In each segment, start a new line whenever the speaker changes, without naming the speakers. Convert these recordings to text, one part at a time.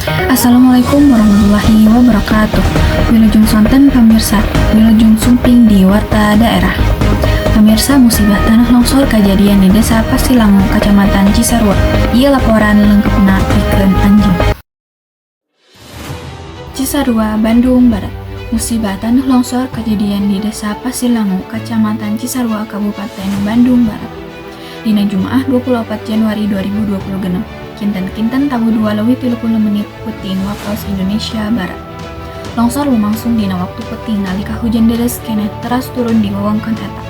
Assalamualaikum warahmatullahi wabarakatuh. Wilujeng sonten, pamirsa. Wilujeng sumping di Warta Daerah. Pemirsa, musibah tanah longsor kejadian di Desa Pasirlangu, Kecamatan Cisarua. Ieu laporan lengkapna pikeun anjeun. Cisarua, Bandung Barat. Musibah tanah longsor kejadian di Desa Pasirlangu, Kecamatan Cisarua, Kabupaten Bandung Barat. Dina Jumaah 24 Januari 2026. Kinten-kinten tabuh 2.30 peuting waktu Indonesia Barat. Longsor lumangsung dina waktu peuting nalika hujan deres keneh teras turun di wewengkon eta.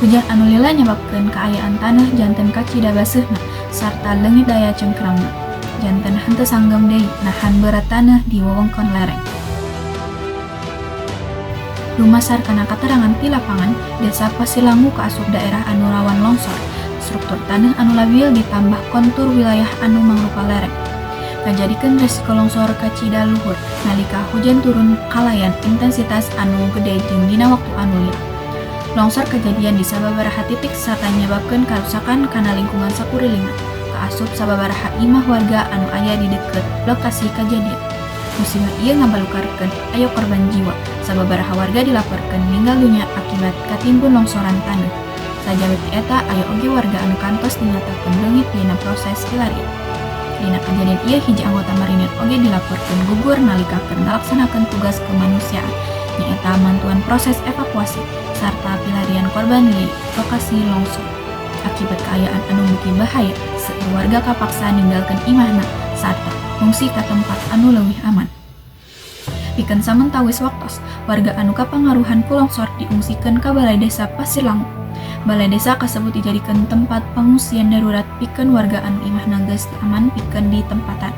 Hujan anu lila nyababkeun kaayaan tanah janten kacida baseuhna sarta leungit daya cengkrangna. Janten henteu sanggem deui nahan berat tanah di wewengkon lereng. Dumasar kana katerangan ti lapangan, Desa Pasirlangu kaasup daerah anu rawan longsor. Struktur tanah anu labil ditambah kontur wilayah anu mangrupa lereng ngajadikeun resiko longsor kacida luhur nalika hujan turun kalayan intensitas anu gede jeung dina waktu anu lila. Longsor kajadian di sababaraha titik sarta nyababkeun karusakan kana lingkungan sakurilingna, kaasup sababaraha imah warga anu aya di deukeut lokasi kajadian. Musibah ieu ngabalukarkeun aya korban jiwa, sababaraha warga dilaporkeun ninggal dunya akibat katimbun longsoran taneuh. Sajawi ti eta, aya oge warga anu kantos dinyatakeun leungit dina proses pilarian. Dina kajadian ieu, hiji anggota Marinir oge dilaporkeun gugur nalika keur ngalaksanakeun tugas kemanusiaan, nyaeta mantuan proses evakuasi sarta pilarian korban di lokasi longsor. Akibat kaayaan anu beuki bahaya, seueur warga kapaksa ninggalkeun imahna sarta ngungsi ka tempat anu leuwih aman. Pikeun samentawis waktos, warga anu kapangaruhan ku longsor diungsikeun ka Balai Desa Pasirlangu. Balai desa kasebut dijadikeun tempat pangungsian darurat pikeun warga anu imahna geus teu aman pikeun ditempatan.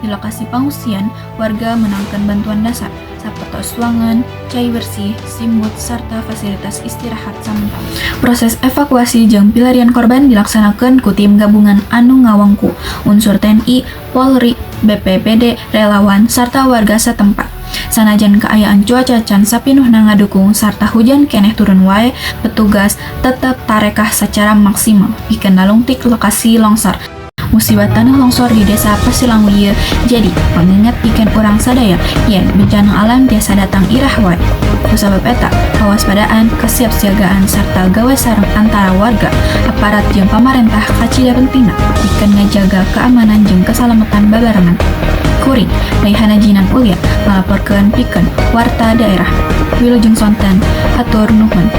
Di lokasi pangungsian, warga meunangkeun bantuan dasar, sapertos tuangan, cai bersih, simbut, sarta fasilitas istirahat samentara. Proses evakuasi jeung pilarian korban dilaksanakeun ku tim gabungan anu ngawangku unsur TNI, Polri, BPBD, relawan, sarta warga setempat. Sanajan kaayaan cuaca can sapinuhna ngadukung sarta hujan keneh turun wae, petugas tetep tarekah secara maksimal pikeun nalungtik lokasi longsor. Musibah tanah longsor di Desa Pasirlangu ieu jadi pengingat pikeun urang sadaya yen bencana alam tiasa datang iraha wae. Kusabab eta, kawaspadaan, kesiapsiagaan, sarta gawe sareng antara warga, aparat jeung pamarentah kacida pentingna pikeun ngajaga keamanan jeung kesalamatan babarengan. Kuring, Raihana Jinan Ulya, ngalaporkeun pikeun Warta Daerah. Wilujeng sonten, hatur nuhun.